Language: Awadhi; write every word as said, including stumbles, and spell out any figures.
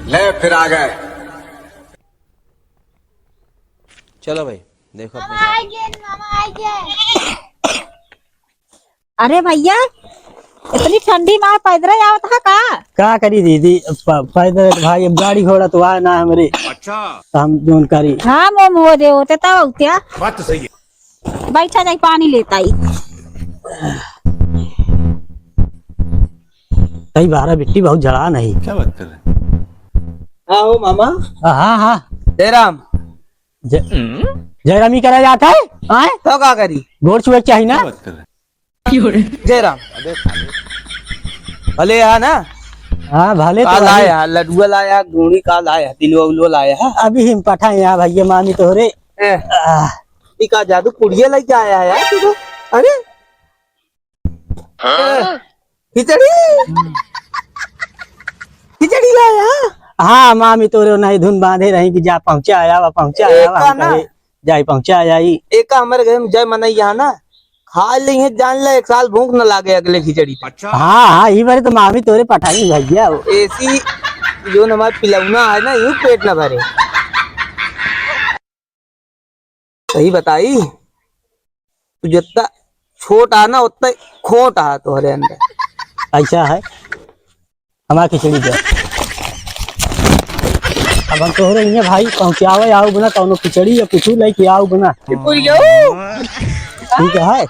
ले फिर आ गए। चलो भाई, देखो अपने मामा आ गए, मामा आ गए। अरे भैया, इतनी ठंडी में पैदल आवत है का? का करी दीदी, प-, पैदल भाई, अब गाड़ी घोड़ा तो आए ना हमरे। अच्छा। तो हम जोन करी। हाँ, मोम हो दे होते तब उठ्या। बात तो सही है। बैठा जाई, पानी लेता ही। तई बारह बिट्टी बहुत जड़ा नहीं। क्या बात कर रहे हैं? हाँ हो मामा। हाँ, हाँ। जयराम। जय-, जयरामी करा जाता है? आए? तो का करी? गोड़ छुए के चाही ना? क्या बात कर रहे हैं? जयराम। भले है ना? हाँ, भले तो का भाई। लाया, लडुआ लाया, घूड़ी का लाया, तिलवा उलवा लाया है? अभी हम पठाए यहाँ भैया मामी तोहरे। ए, आह। ई का जादू पुड़िया लेके आया है यार तू तो? अरे? ए, खिचड़ी? खिचड़ी लाया? हाँ, मामी तोरे नहीं धुन बांधे रही कि जा पहुँचा आया, पहुँचा आया, एका हम ना। कहे, जाई पहुँचा जाई। एका हमारे घर में जय मनई यहाँ ना, खा ली है, जान ले, एक साल भूख न लागे अगले खिचड़ी पे। अच्छा। हाँ, हाँ, ई बारे तो मामी तोरे पठाई भैया। ऐसी जो हमारे पिलौना है ना, यूं पेट न भरे। सही बताई, तू जितना छोट आ ना, उतना खोट आ तोहरे अंदर। ऐसा है। हमार खिचड़ी दे। अब हम तोहरे इहाँ भाई पहुँचावे आउब ना, कौनो खिचड़ी या कुछ लेके आउब ना। ठीक है?